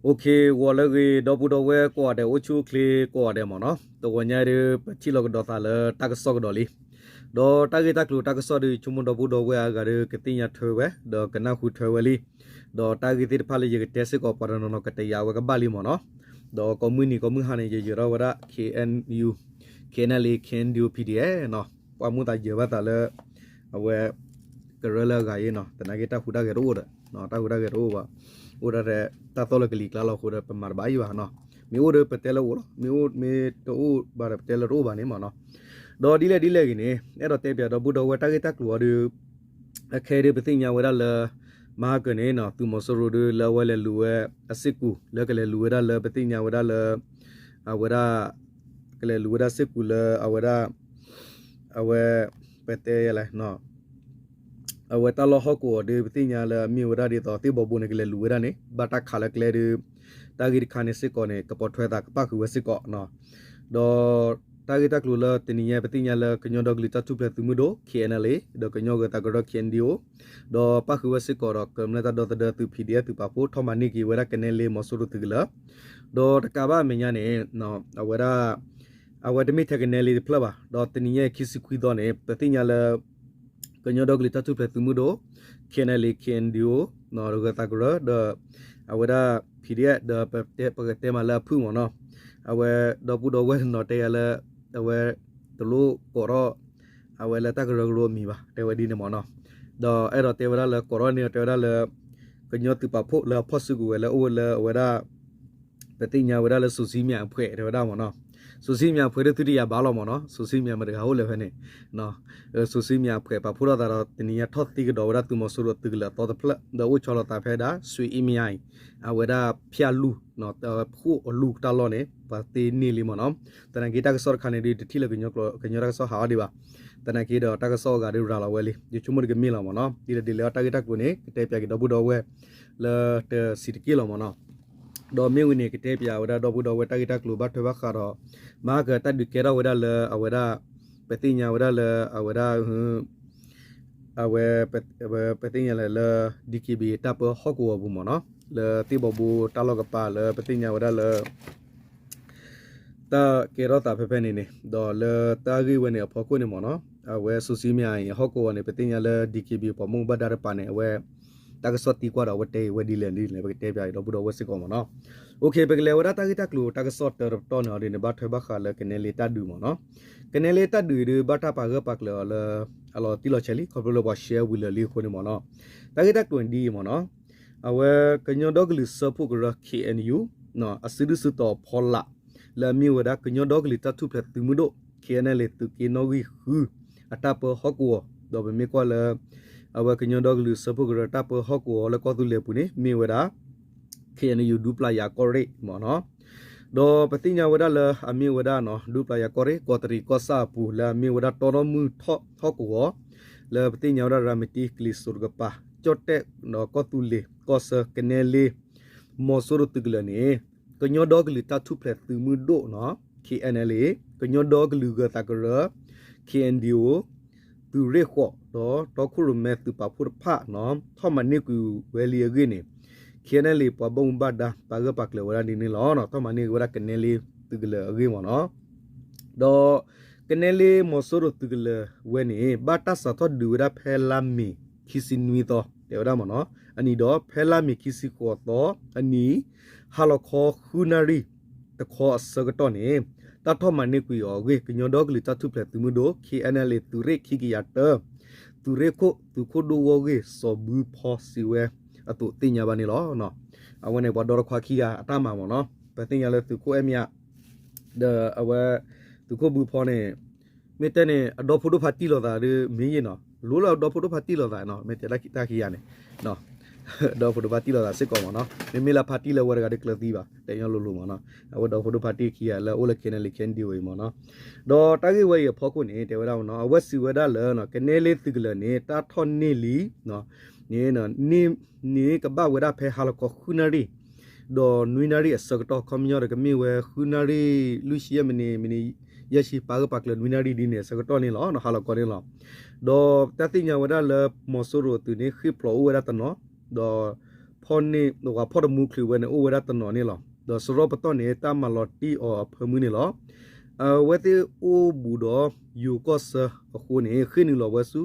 အိၣ်ခ့ ဂီၤလၢအဂ့ၤ ဒီပုၢ်ဒီဝဲၢ်ကိးဂၤဒဲး အိၣ်ဆူၣ်အိၣ်ချ့ကိးဂၤဒဲးမ့ၢ်နီၤ, တဂီၤညါဒီး ပထံၣ်လိာ်ကဒီးသးလၢတၢ်ကစီၣ်ကဒီးလံ. ဒီးတၢ်ဂ့ၢ်တၢ်ကျိၤတၢ်ကစီၣ်ဒီး ယဆိကမိၣ်ဒီပုၢ်ဒီဝဲၢ်အါဂၤဒီး ကသ့ၣ်ညါထွဲဝဲ ဒီးကနၢ်ဟူထွဲဝဲလံ. ဒီးတၢ်ဂ့ၢ်သ့ၣ်တဖၣ်လၢယကတဲစ့ၢ်ကီး ပှၤတနီၤနီၤကတဲယၤဝဲကဘၣ်လံမ့ၢ်နီၤ. ဒီးကိးမုၢ်နံၤကိးမုၢ်ဟါန့ၣ် ယယၢၤထီၣ်ဝဲဒၣ် K N U K N L A K N D O P D F နီၤ, ပှၤမူသးယၢၤဘၣ်သးလၢ အဝဲ ကရၢလၢအဂၤအံၤနီၤ, သနာ်က့တၢ်ဟူးတၢ်ဂဲၤတအိၣ်ဒီး တၢ်ဟူးတၢ်ဂဲၤတအိၣ်ဘၣ်, အိၣ်ဒၣ်ထဲ တၢ်သီၣ်လၢကလံၤကျါလီၤအဃိဒီး ပမၤတဘၣ်အံၤဘၣ်နီၤ, မ့ၢ်အိၣ်ဒီးပတဲလၢအိၣ်လီၤ, မ့ၢ်အိၣ်မ့ၢ်တအိၣ်ဘၣ်ဒီး ပတဲလၢတအိၣ်ဘၣ်န့ၣ်မ့ၢ်နီၤ. ဒီးဒ်လဲၣ်ဒ်လဲၣ်ဂ့ၤန့ၣ် အဲၣ်ဒိးတဲပၠးဒီပုၢ်ဒီဝဲၢ်တၢ်ဂ့ၢ်တၢ်ကျိၤအီၤဒီး အခဲအံၤဒီးပသ့ၣ်ညါဝဲဒၣ်လၢ မဟါကၢၤန့ၣ်နီၤ သုးမီၤစိရိၤဒီးလၢအဝဲလဲၤလူၤဝဲအစ့ၢ်ကီး လၢကလဲၤလူၤဝဲဒၣ်လၢပသ့ၣ်ညါဝဲဒၣ်လၢ အဝဲဒၣ် ကလဲၤလူၤဝဲဒၣ်စ့ၢ်ကီးလၢအဝဲဒၣ် အဝဲ ပတဲယလဲၣ် အဝဲတၢ်လီၢ်ဟီၣ်ကဝီၤဒီး ပသ့ၣ်ညါလၢအမ့ၢ်ဝဲဒၣ်ဒ်သိးသ့ၣ်ဘီဘိန့ၣ် ကလဲၤလူၤဝဲဒၣ်န့ၣ် ဘၣ်တၢ်ခးလၢကျဲဒီး တၢ်ဂ့ၢ်တခါန့ၣ်စ့ၢ်ကီးန့ၣ် ကပိာ်ထွဲသးကပၣ်ဃုာ်ဝဲစ့ၢ်ကီးနီၤ. ဒီးတၢ်ဂ့ၢ်တၢ်ကျိၤလၢတနံၤညါ ပသ့ၣ်ညါလၢကညီဒီကလုာ်တၢ်ထူၣ်ဖျဲးသုးမုၢ်ဒိၣ် K N L A ဒီးကညီဂၢၤသးကရၢ K N D O ဒီးပၣ်ဃုာ်ဝဲစ့ၢ်ကီးဒီးကမျၢၢ်တၢ်ဒီသဒၢသုး P D F သုးပာ်ဖှိၣ် ထီၣ်မၤန့ၢ်က့ၤဝဲဒၣ်ကနဲလ့မီၤစိရိၤသုးကလၢၤ ဒီးတကးဘၣ်အမဲာ်ညါန့ၣ် အဝဲဒၣ် အဝဲတမ့ၢ်ထဲကနဲလ့တဖျၢၣ်ဘၣ်, ဒီးတနံၤညါအံၤခံဆံခွံသီန့ၣ် ပသ့ၣ်ညါလၢ ကညီဒီကလုာ်တၢ်ထူၣ်ဖျဲးသုးမုၢ်ဒိၣ် K N L A K N D O ဒီးဂၢၤသးကရၢ ဒီး အဝဲဒၣ် P D F ဒီးပကတဲမးလၢအဖုၣ်မ့ၢ်နီၤ, အဝဲဒီပုၢ်ဒီဝဲၢ်တနီၤတဲယၤလၢ အဝဲ တလိၣ်ကိးထီၣ် အဝဲလၢတၢ်ကရၢကရိအမံၤဘၣ် တဲဝဲဒ်န့ၣ်မ့ၢ်နီၤ. ဒီးအဲၣ်ဒိးတဲဝဲဒၣ်လၢကိးထီၣ်န့ၣ် တဲဝဲဒၣ်လၢ ကညီသုးပာ်ဖှိၣ်လၢအဖီၣ်စုကဝဲၤလၢအိၣ်ဝဲလၢအဝဲဒၣ် ပသ့ၣ်ညါဝဲဒၣ်လၢ စိၤဆံမၠးအဖှဲး တဲဝဲဒၣ်မ့ၢ်နီၤ. စိၤဆံမၠးအဖှဲးဒီးသုတယၤဘၣ်လီၤမ့ၢ်နီၤ, စိၤဆံမၠးမတၤတဂၤအိၣ်လဲၣ်ဖဲန့ၣ် စိၤဆံမၠးအဖှဲး ပာ်ဖှိၣ်ထီၣ်သးဒီးတနံၤညါထီၣ်သံကဒီးဝဲဒၣ်သုးမီၤစိရိၤသုးကလၢၤအသီတဖျၢၣ် ဒီးအိၣ်ဆီလီၤသးဖဲဒၣ် စွ့အ့မယါအံၤ အဝဲဒၣ်ဖၠၣ်လူၢ် ဖှိၣ်အလူၢ်တၢ်လီၢ်န့ၣ် ပှၤသ့န့ၢ်လံမ့ၢ်နီၤ. သနာ်က့တၢ်ကစီၣ်တခါန့ၣ်ဒုး တထံၣ်လၢကညီတၢ်ကစီၣ်ဟးအီၤဒံးဘၣ်. သနာ်က့ဒီးတၢ်ကစီၣ်အဂၤဒုးရၤလီၤဝဲလံ ယဆိကမိၣ်တကမ့ၢ်လီၤမ့ၢ်နီၤ. ဒ်လဲၣ်ဒ်လဲၣ်အတၢ်ဂ့ၢ်တၢ်ကျိၤန့ၣ် ကတဲပၠးက့ၤဒီပုၢ်ဒီဝဲၢ် လၢတဆံးတက့ၢ်လီၤမ့ၢ်နီၤ. ဒီးမ့ၢ်ဝံၤန့ၣ် ကတဲပၠးဝဲဒၣ်ဒီပုၢ်ဒီဝဲၢ်တၢ်ဂ့ၢ်တၢ်ကျိၤဘၣ်ထွဲဘၣ်ဃးဒီး မဟါကၢၤတၢ်ဒုးကဲထီၣ်ဝဲဒၣ်လၢအဝဲဒၣ် ပသ့ၣ်ညါဝဲဒၣ်လၢအဝဲဒၣ် အဝဲ ပသ့ၣ်ညါလၢ လၢ D K B A တၢ်ပၢဟီၣ်ကဝီၤပူၤမ့ၢ်နီၤ, လၢသ့ၣ်ဘီဘိတၢ်လီၢ်ကပၤလၢပသ့ၣ်ညါဝဲဒၣ်လၢ တၢ်ကဲထီၣ်သးဖဲဖဲန့ၣ်န့ၣ် ဒီးလၢတၢ်ဂ့ၢ်ဝဲန့ၣ်အဖီခိၣ်န့ၣ်မ့ၢ်နီၤ, အဝဲစိၤဆံမၠးအံၤအဟီၣ်ကဝီၤန့ၣ် ပသ့ၣ်ညါလၢ D K B A ပှၤဘၣ်မူဘၣ်ဒါတကပၤန့ၣ် အဝဲ တၢ်ကစီၣ်သံကွၢ်ဒီးအဝဲတဲဝဲဒ်လဲၣ်ဒ်လဲၣ် ပကတဲပၠးဒီပုၢ်ဒီဝဲၢ်စ့ၢ်ကီးမ့ၢ်နီၤ. ပကလဲၤဝဲဒၣ်တၢ်ဂ့ၢ်တၢ်ကျိၤတၢ်ကစီၣ်တၢတပတီၢ်န့ၣ်အီၤဒ်န့ၣ် ဘၣ်ထွဲဘၣ်ဃးလၢကနဲလ့တၢ်ဒုးမ့ၢ်နီၤ. ကနဲလ့တၢ်ဒုးအံၤဒုး ဘၣ်တၢ်ပာ်ဂၢၢ်ပာ်ကျၢၤအီၤလၢ အလီၤတံၢ်လီၤဆဲးလံ ခီဖျိလၢပှၤရှဲဝံၤလၢာ်လံအဃိန့ၣ်မ့ၢ်နီၤ. တၢ်ဂ့ၢ်တၢ်ကျိၤန့ၣ်ဒ်အံၤမ့ၢ်နီၤ, အဝဲကညီဒီကလုာ်စၢဖှိၣ်ကရၢ K N U အစုဒုၣ်စုတီၤအဖီလာ် လၢအမ့ၢ်ဝဲဒၣ်ကညီဒီကလုာ်တၢ်ထူၣ်ဖျဲးသုးမုၢ်ဒိၣ် K N L A သုးက့နီၣ်ဂံၢ်ဃု အတၢ်ပၢဟီၣ်ကဝီၤ ဒီးပမ့ၢ်ကွၢ်လၢ အဝဲကညီဒီကလုာ်စၢဖှိၣ်ကရၢတၢ်ပၢဟီၣ်ကဝီၤလၢကီၢ်သူလ့ၤပူၤန့ၣ် မ့ၢ်ဝဲဒၣ် K N U ဒူပျၢ်ယၤကီၢ်ရ့ၣ်မ့ၢ်နီၤ. ဒီးပသ့ၣ်ညါဝဲဒၣ်လၢအမ့ၢ်ဝဲဒၣ်နီၤ ဒူပျၢ်ယၤကီၢ်ရ့ၣ် ကီးတရံးကီၢ်ဆၣ်အပူၤ လၢအမ့ၢ်ဝဲဒၣ်တီနီၢ်မုၢ်ထီၣ်ဟီၣ်ကဝီၤ လၢပသ့ၣ်ညါဝဲဒၣ်ရၤမတံကလံၤစိးတကပၤ ကၠီၣ်တဲၣ်ဒီးကီၢ်သူလ့ၤကီၢ်ဆၢကနဲလ့ မီၤစိရိၤသုးကလၢၤန့ၣ် ကညီဒီကလုာ်တၢ်ထူၣ်ဖျဲးသုးမုၢ်ဒိၣ်နီၤ K N L A ကညီဒီကလုာ်ဂၢၤသးကရၢ K N D O သုးရ့ၣ်ဃိး ဒီးတီခိၣ်ရိၣ်မဲသုးပာ်ဖှိၣ်တဖၣ်နီၤ ထီၣ်မၤန့ၢ်ကွံာ်ဝဲလံအဂ့ၢ်န့ၣ် K N L A ပှၤဘၣ်မူဘၣ်ဒါ ပာ်ဂၢၢ်ပာ်ကျၢၤဝဲဒၣ်ဒ်န့ၣ်လီၤ. ထီၣ်မၤန့ၢ်ဝဲဒၣ်ကနဲလ့သုးကလၢၤအဂ့ၢ်မ့ၢ်နီၤ. ဒီးကနဲလ့မီၤစိရိၤသုးကလၢၤဝဲန့ၣ် ဘၣ်တၢ်စးထီၣ်ဒုးဝဲဒၣ်ဖဲလါမ့ၤခံဆံနွံသီ တဲဝဲဒၣ်မ့ၢ်နီၤ အနံၤဒီး ဖဲလါမ့ၤခံဆံဃိးသီအနံၤ ဟါလီၤခီဃုနၣ်ရံၣ်တခီအဆၢကတီၢ်န့ၣ် တၢ်ထီၣ်မၤန့ၢ်ကွံာ်အီၤအဂ့ၢ် ကညီဒီကလုာ်တၢ်ထူၣ်ဖျဲးသုးမုၢ်ဒိၣ် K N L A သုးရ့ၣ်ခံကယၤတၢ သုးရ့ၣ်ခိၣ် သုးခိၣ်ဒိၣ်ဝီၢ်ဂ့ၢ် စီၤဘုဖီစံးဝဲအသိးသ့ၣ်ညါဘၣ်န့ၣ်လီၤ. အဝဲန့ၣ်ပှၤဒီတခွါခံဂၤအတၢ်မၤမ့ၢ်နီၤ ပသ့ၣ်ညါလၢသုးခိၣ်အဲၣ်မ့ၢ်ဧါ ဒီးအဝဲ သုးခိၣ်ဘုဖီန့ၣ် မ့ၢ်တဲန့ၣ် အဒီဖိဒိၣ်ဖးတံၢ်လိာ်သးဒီးမ့ၢ်ယဲၢ်နီၤ လိၣ်လၢအဒီဖိဒိၣ်ဖးတံၢ်လိာ်သးနီၤ မ့ၢ်တဲတၢ်ခံဂၤန့ၣ် ဒီဖိဒိၣ်ဖးတံၢ်လိာ်သးစ့ၢ်ကီးမ့ၢ်နီၤ မ့မ့ၢ်လၢဖးတံၢ်လၢဝဲတဂၤဒီးကျၢၤသံဘၣ် တဲညီလိၤလိၤမ့ၢ်နီၤ အဝဲဒီဖိဒိၣ်ဖးတံၢ်ခံဂၤလၢအိၣ်လၢ K N L A K N D O အံၤမ့ၢ်နီၤ ဒီးတၢ်ဂ့ၢ်ဝဲအံၤအဖီခိၣ်န့ၣ် တဲဝဲဒၣ်မ့ၢ်နီၤ အဝဲစံးဝဲဒၣ်လၢ ကနဲလ့သုးကလၢၤန့ၣ် တၢ်ထီၣ်န့ၢ်လံ န့ၣ် န့ၣ်ကဘၣ်ဝဲဒၣ်ဖဲဟါလီၤခီဃုနၣ်ရံၣ် ဒီးနွံနၣ်ရံၣ်အဆၢကတီၢ် ခီပညီဒီးကမ့ၢ်ဝဲဃုနၣ်ရံၣ် လွံၢ်ဆံယဲၢ်မံးနံး မံးနံးယဲၢ်ဆံ ပာ်ဂၢၢ်ပာ်ကျၢၤနွံနၣ်ရံၣ်ဒ်န့ၣ်အဆၢကတီၢ်န့ၣ်လီၤ ဟါလီၤခီန့ၣ်လီၤ. ဒီးတၢ်သ့ၣ်ညါဝဲဒၣ်လၢမီၤစိရိၤအသုးန့ၣ် ဃ့ၢ်ဖျိးအိၣ်ဝဲဒၣ်တနီၤ ဒီး ဖီၣ်န့ၢ် ပှၤဖီၣ်တမူချုးဝဲန့ၣ် အိၣ်ဝဲဒၣ်တနီၤန့ၣ်လီၤ. ဒီးစရီပတီၢ်န့ၣ် တၢ်မၤလီၤတံၢ်အီၤအဖၢမုၢ်န့ၣ်လီၤ. အဝဲသ့ၣ်အိၣ်ဘူးဒီးယိၤကီၢ်ဆၢအဃိန့ၣ် ဃ့ၢ်နုာ်လီၤဝဲဆူ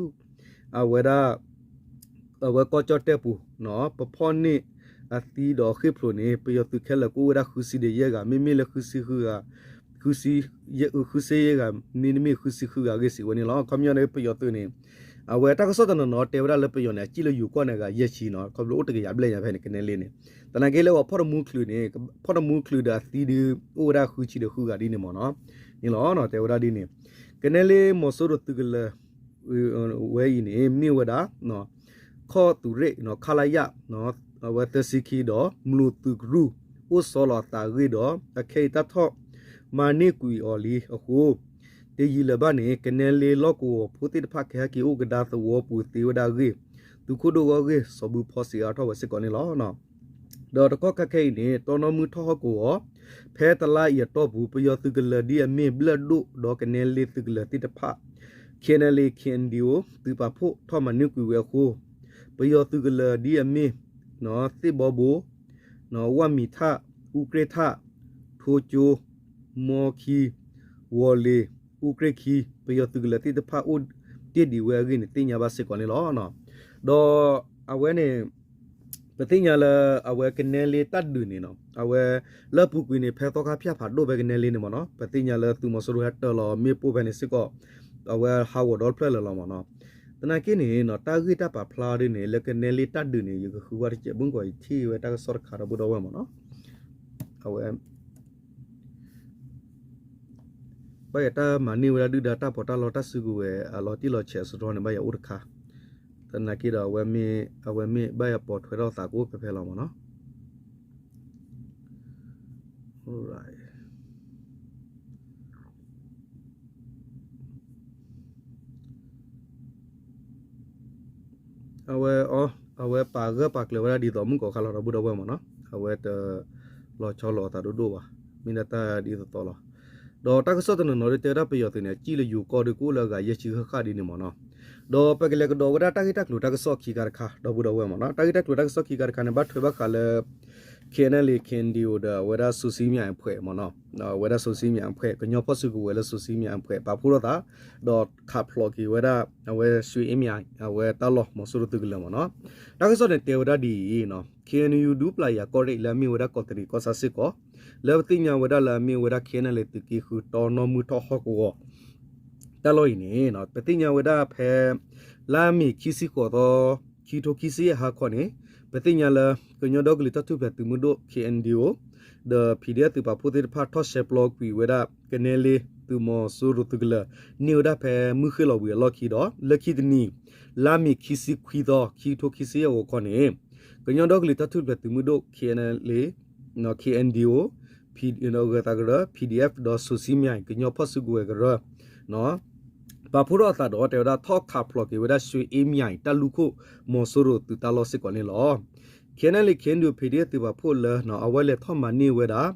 အဝဲဒၣ် အဝဲကီၢ်ကၠီၣ်တဲၣ်ပူၤ ပဖီၣ်န့ၢ်အသံဒီးဃ့ၢ်ဖျိးန့ၣ် ပယီၤသုးခဲလၢာ်ကအိၣ်ဝဲဒၣ်ဃုဆံဒီးယဲၢ်ဂၤ မ့မ့ၢ်လၢ ဃုဆံယဲၢ်ဂၤ မ့တမ့ၢ်ဃုဆံဃုဂၤအဂ့ၢ်စံးဝဲန့ၣ်လီၤ. ခီပညီန့ၣ် ပယီၤသုးန့ၣ် အဝဲတၢ်ကစီၣ်တနီၤနီၤတဲဝဲဒၣ်လၢပယီၤန့ၣ် အစံၣ်လၢယိၤကီၢ်န့ၣ် အဂၤယဲၢ်ဆံနီၤ ခီဖျိအိၣ်တကယၤဘျဲၣ်ညါဖဲန့ၣ် ကနဲလ့န့ၣ် သနာ်က့လၢပှၤဖီၣ်တမူချုးန့ၣ် ဖီၣ်တမူချုးဒီးအသံဒုး အိၣ်ဝဲဒၣ်ဃုဆံဒီးဃုဂၤဒ်န့ၣ်မ့ၢ်နီၤ န့ၣ်လီၤ တဲဝဲဒၣ်ဒ်န့ၣ် ကနဲလ့မီၤစိရိၤသုးကလၢၤ ဝဲအံၤန့ၣ် မ့ၢ်ဝဲဒၣ် ခီၣ်သုးရ့ၣ် ခလရ အဝဲသၢဆံခံဒီး မလူၤသုးကရူၢ် အိၣ်ဆီလီၤအသးအဂ့ၢ်ဒီး အခဲအံၤတၢ်ထီၣ်မၤန့ၢ်ကွံာ်အီၤလံအဃိ တယံာ်လၢၤဘၣ်န့ၣ် ကနဲလ့လီၢ်ကဝီၤဖိသ့ၣ်တဖၣ်ကဟဲက့ၤအိၣ်ကဒါသဝီပူၤသ့ဝဲဒၣ်အဂ့ၢ် သုးခိၣ်ဒိၣ်ဂီၢ်ဂ့ၢ် စီၤဘူဖီစံးအါထီၣ်ဝဲစ့ၢ်ကီးန့ၣ်လီၤ. ဒီးတကီၢ်ခါခဲအံၤန့ၣ် တီနီၢ်မုၢ်ထီၣ်ဟီၣ်ကဝီၤ ဖဲတလါအံၤအတီၢ်ပူၤ ပယီၤသုးကလၢၤဒ်အမ့ၢ်ဘျၢၣ်ဒိၣ်ဒီးကနဲလ့သုးကလၢၤသ့ၣ်တဖၣ် K N L A K N D O သုးပာ်ဖှိၣ်ထီၣ်မၤန့ၢ်ကွံာ်ဝဲအဃိ ပယီၤသုးကလၢၤဒ်အမ့ၢ် သ့ၣ်ဘီဘိ ဝၣ်မံၤထၣ် အူကြ့ၣ်ထၣ် ထိကၠိ မီခံ ဝီၤလ့ၤ အူကြ့ၣ်ခံ ပယီၤသုးကလၢၤသ့ၣ်တဖၣ်အိၣ်တ့ၢ်ဒံးဝဲအဂ့ၢ်န့ၣ် သ့ၣ်ညါဘၣ်စ့ၢ်ကီးန့ၣ်လီၤ. ဒီးအဝဲန့ၣ် ပသ့ၣ်ညါလၢအဝဲကနဲလ့တၢ်ဒုးန့ၣ်နီၤ အဝဲလၢအပူၤကွံာ်န့ၣ် ဖဲသီခါဖၠၣ်ဖးဒိၣ်ဖဲကနဲလ့န့ၣ်မ့ၢ်နီၤ ပသ့ၣ်ညါလၢသုးမီၤစိရိၤဟဲတၢလီၤမ့ၣ်ပိၢ်ဖဲန့ၣ်စ့ၢ်ကီး အဝဲဟးဂီၤဒီဖျၢၣ်လၢာ်လီၤမ့ၢ်နီၤ. သနာ်က့န့ၣ်နီၤ တၢ်ဂ့ၢ်တၢ်ပာ်ဖျါဒ်န့ၣ် လၢကနဲလ့တၢ်ဒုးန့ၣ် ယကဃုဝဲတစဲး မုၢ်ကီးယထံၣ်ဝဲတၢ်ကစီၣ်တခါဒီပုၢ်ဒီဝဲၢ်မ့ၢ်နီၤ အဝဲ ဘၣ်ယၤတၢ်မၤန့ၢ်ဝဲဒၣ်ဒုၣ်ဒါတၢ်ပီးတၢ်လီတၢ်စုကဝဲၤအလီၤတံၢ်လီၤဆဲးအစရီန့ၣ် ဘၣ်ယၤအိၣ်တခါ, သနာ်က့ဒီး အဝဲမ့ၢ်ဘၣ်ယၤပိာ်ထွဲထီၣ်သးကအိၣ်ဖဲဖဲလီၤမ့ၢ်နီၤ. အဝဲ အဝဲပာ်ဂၢၢ်ပာ်ကျၢၤဝဲဒၣ်ဒ်သိးမုၢ်ကီးခါလီၤဒီပုၢ်ဒီဝဲၢ်မ့ၢ်နီၤ, အဝဲတလီၤဆီလိာ်အသးဒိၣ်ဒိၣ်ဘၣ်, မ့ၢ်ဒၣ်တၢ်ဒ်သိးသိးလီၤ. ဒီးတၢ်ကစီၣ်တနီၤနီၤဒ်တဲဝဲဒၣ်ပယီၤသုးန့ၣ် အစံၣ်လၢယိၤကီၢ်ဒီးကအိၣ်လၢအဂၤယဲၢ်ဆံဃၣ်ဃၣ်ဒ်န့ၣ်မ့ၢ်နီၤ. ဒီးပကလဲၤကဒီးဝဲဒၣ်တၢ်ဂ့ၢ်တၢ်ကျိၤတၢ်ကစီၣ်ခံခါတခါ ဒီပုၢ်ဒီဝဲၢ်မ့ၢ်နီၤ, တၢ်ဂ့ၢ်တၢ်ကျိၤတၢ်ကစီၣ်ခံခါတခါန့ၣ် ဘၣ်ထွဲဘၣ်ဃးလၢ K N L A K N D O ဒီးအဝဲဒၣ် စိၤစံမၠၣ်အဖှဲးမ့ၢ်နီၤ, အဝဲဒၣ်စိၤစံမၠၣ်အဖှဲး ကညီဖီၣ်စုကဝဲၤလၢစိၤစံမၠၣ်အဖှဲး ပာ်ဖှိၣ်ထီၣ်သး ဒီးခးဖျိးက့ၤဝဲဒၣ် အဝဲ ဆွေအေးမြင့် အဝဲတၢ်လီၢ်မီၤစိရိၤသုးကလၢၤမ့ၢ်နီၤ. တၢ်ကစီၣ်န့ၣ်တဲဝဲဒၣ်ဒ်အံၤနီၤ, K N U ဒူပျၢ်ယၤကီၢ်ရ့ၣ်လၢအမ့ၢ်ဝဲဒၣ်ကီးတရံးကီၢ်ဆၣ်စ့ၢ်ကီး လၢပသ့ၣ်ညါဝဲဒၣ်လၢအမ့ၢ်ဝဲဒၣ် K N L A သုးက့ဃုတီနီၢ်မုၢ်ထီၣ်ဟီၣ်ကဝီၤ တၢ်လီၢ်အံၤန့ၣ် ပသ့ၣ်ညါဝဲဒၣ်ဖဲ လါမ့ၤခံဆံဃိးသီ ခံထိခံဆံယဲၢ်ဟါခီန့ၣ် ပသ့ၣ်ညါလၢ ကညီဒီကလုာ်တၢ်ထူၣ်ဖျဲးသုးမုၢ်ဒိၣ် K N D O ဒီး P D F သုးပာ်ဖှိၣ်သ့ၣ်တဖၣ်ထီၣ်ရှဲပျီကွံာ်ဝဲဒၣ် ကနဲလ့သုးမီၤစိရိၤသုးကလၢၤ န့ၢ်ဝဲဒၣ်ဖဲမုၢ်ဃ့ၢ်လီၤဝံၤအလီၢ်ခံဒီး လၢခံတနံၤ လါမ့ၤခံဆံခွံသီ ခံထိခံဆံယဲၢ်ဂီၤခီန့ၣ် ကညီဒီကလုာ်တၢ်ထူၣ်ဖျဲးသုးမုၢ်ဒိၣ် K N L A K N D O ဂၢၤသးကရၢ P D F ဒီးစိၤစံမၠၣ် ကညီဖီၣ်စုကဝဲၤကရၢ ပာ်ဖှိၣ်ထီၣ်အသးဒီး တဲဝဲဒၣ်ထီၣ်ခးဖျိးက့ၤဝဲဒၣ် ဆွေအေးမြင့် တၢ်လူၢ်ခိၣ်မီၤစိရိၤသုးတၢ်လီၢ်စ့ၢ်ကီးန့ၣ်လီၤ. K N L A K N D O P D F သုးပာ်ဖှိၣ်လၢ အဝဲလဲၤထီၣ်မၤန့ၢ်ဝဲဒၣ်